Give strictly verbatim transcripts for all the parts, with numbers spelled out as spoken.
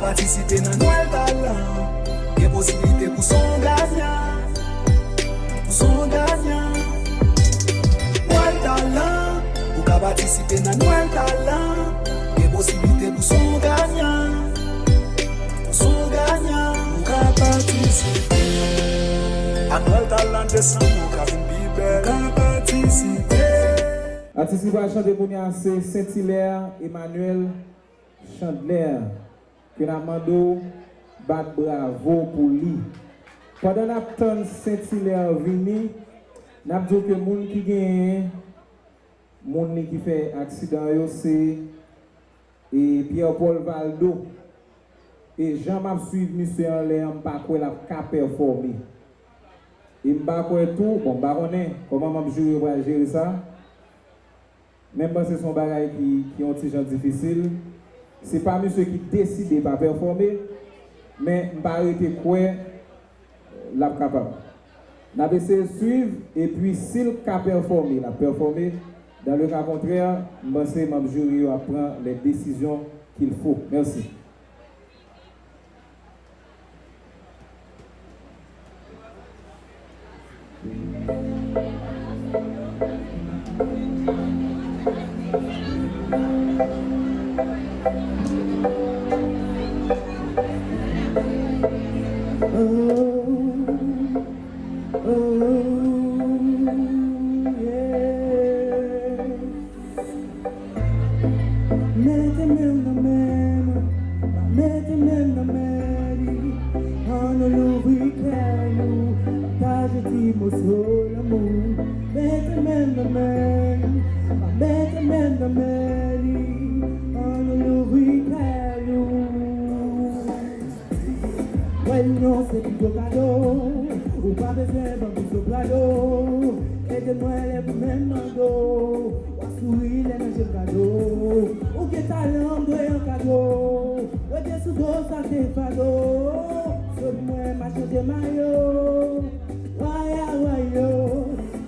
Patisipe nan Nwèl Talan, gen posiblite pou w se yon ganyan. Pou w se yon ganyan. Nwèl Talan, ou ka patisipe nan Nwèl Talan, gen posiblite pou w se yon ganyan. Ou se yon ganyan, ou ka patisipe. Ak Nwèl Talan desanm ou ka vin pi bèl. Ou ka patisipe. Atis ki pral chante kounye a se Saint Hilaire Emmanuel Chandler, ke n ap mande w bat bravo pou li. Pandan n ap tann Saint Hilaire vini, n ap di w ke moun ki genyen moun li ki fè aksidan yo se, e, Pierre Paul Valdo. E jan m ap swiv misye anlè an, m pa kwè l ap ka pèfòme. E m pa kwè tou, bon, m pa konnen kòman manm jiri yo pral jere sa. Men m panse se yon bagay ki, ki yon ti jan difisil. Se pa misye ki deside pa pèfòme, men m pa rete kwè l ap kapab. N ap eseye swiv, epi si l ka pèfòme, l ap pèfòme. Dans le cas contraire, m panse manm jiri yo ap pran les décisions qu'il faut. Mèsi. Oh, oh, yeah. Mete men nan men mwen, mete men nan men li. Ann nou louvri kè nou, pataje ti moso lanmou. Mete men nan men, mete men nan men li. Ann nou louvri kè nou. Reyinyon se pi gwo kado. Ou pa bezwen ban m plis Prado. Ede mwen leve menm nan do. W a souri lè nan je m kado. Ou gen talan, m dwe yon kado. Rete sou do sa se fado. Sot mwen m a chanje mayo. Waya wayo.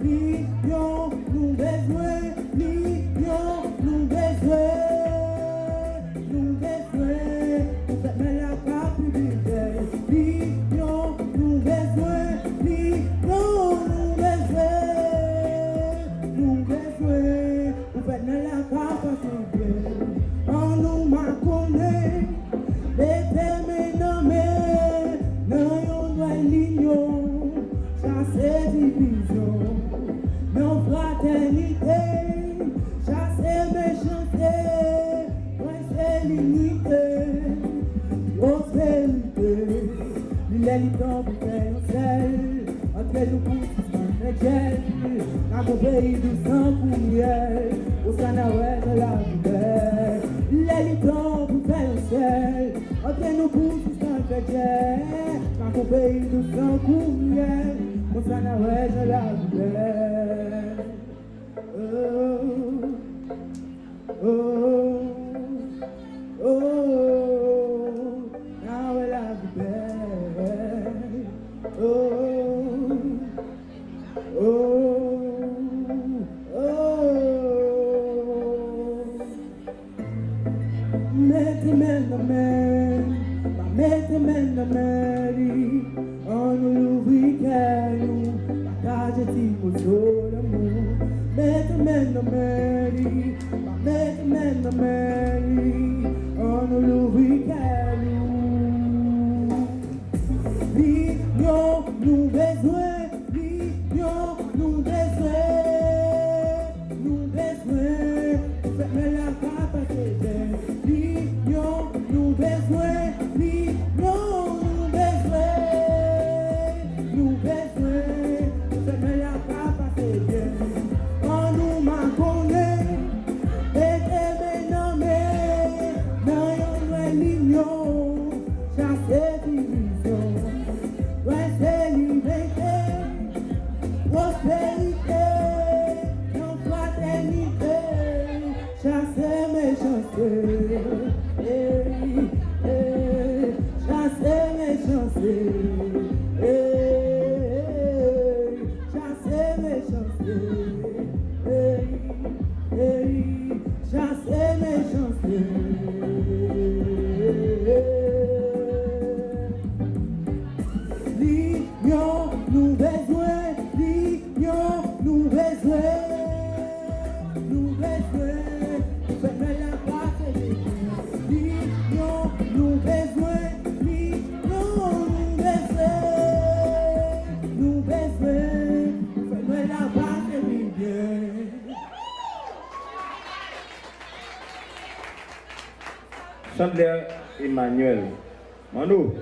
Linyon nou bezwen. Linyon nou bezwen. Nou bezwen pou fèt Nwèl la ka pi bèl. Linyon nou bezwen, linyon nou bezwen. Nou bezwen pou fèt Nwèl la ka pase byen. Ann nou makonnen, mete men nan men, nan yon Nwèl linyon, chase divizyon, nan fratènite, chase mechanste. Mwen se linite, pwosperite. Li lè li tan pou fè yon sèl. Antre nou pou sispann fè djèl. Nan yon peyi dous tankou myèl. Konsa n a wè jan lavi bèl. Li lè li tan pou fè yon sèl. Antre nou pou sispann fè djèl. Nan yon peyi dous tankou myèl. Konsa n a wè jan lavi bèl. Oh. Oh, oh, oh, now I love you, babe. Oh, oh, oh, oh. Mete men nan men, pa mete men nan men li. Ann nou louvri kè nou, pataje ti moso lanmou. Mete men nan men li, pa mete men nan men li. Ann nou louvri kè nou. Linyon nou bezwen, linyon nou bezwen. Nou bezwen pou fèt Nwèl la ka pase byen. Linyon nou bezwen, linyon nou bezwen. Nou bezwen pou fèt Nwèl la ka pase byen. Ann nou makonnen, mete men nan men. Chandler Emmanuel. Mano,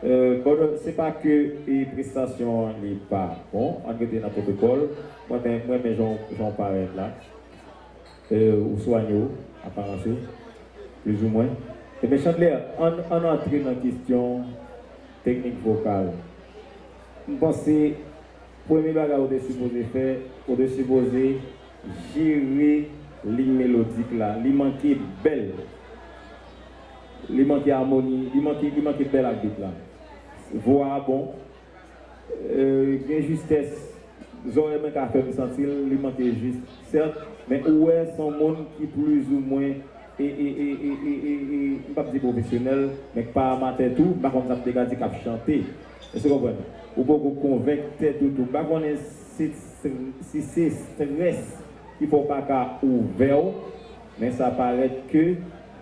euh, bon, se pa ke e prestasyon an li pa bon, ann rete nan pwotokòl. Mwen, mwen, mwen renmen jan, jan w parèt la. Euh, ou swanye w, aparans ou, plizoumwen. Ebyen, Chandler, ann, ann antre nan kesyon teknik vokal. M panse premye bagay ou te sipoze fè, ou te sipoze jere liy melodik la. Li manke bèl. Li manke amoni, li manke, li manke bèl ak beat la. Vwa a bon. Euh, gen jistès. Zòrèy mwen ka fè m santi l, li manke jis, sèt, men ou wè se yon moun ki plizoumwen, e, e, e, e, e, e, e, m p ap di pwofesyonèl, men k pa amatè tou, m pa konn sa m te ka di, k ap chante. Èske w konprann? Ou poko konvenk tèt ou tou. M pa konnen si, si se strès ki fè w pa ka ouvè w, men sa parèt ke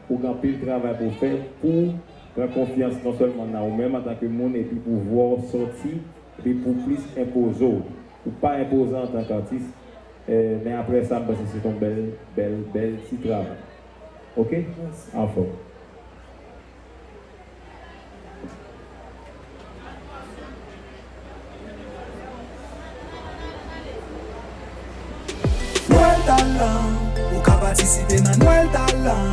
ou gen anpil travay pou w fè pou pran konfyans non sèlman nan ou menm antanke moun, epi pou vwa w sòti, epi pou plis enpoze w. Ou pa enpozan antanke atis, eh, men apre sa, m panse se te yon bèl, bèl, bèl ti travay. Oke? Anfòm. Nwèl Talan, ou ka patisipe nan Nwèl Talan.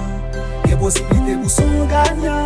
Gen posiblite pou son w ganyan.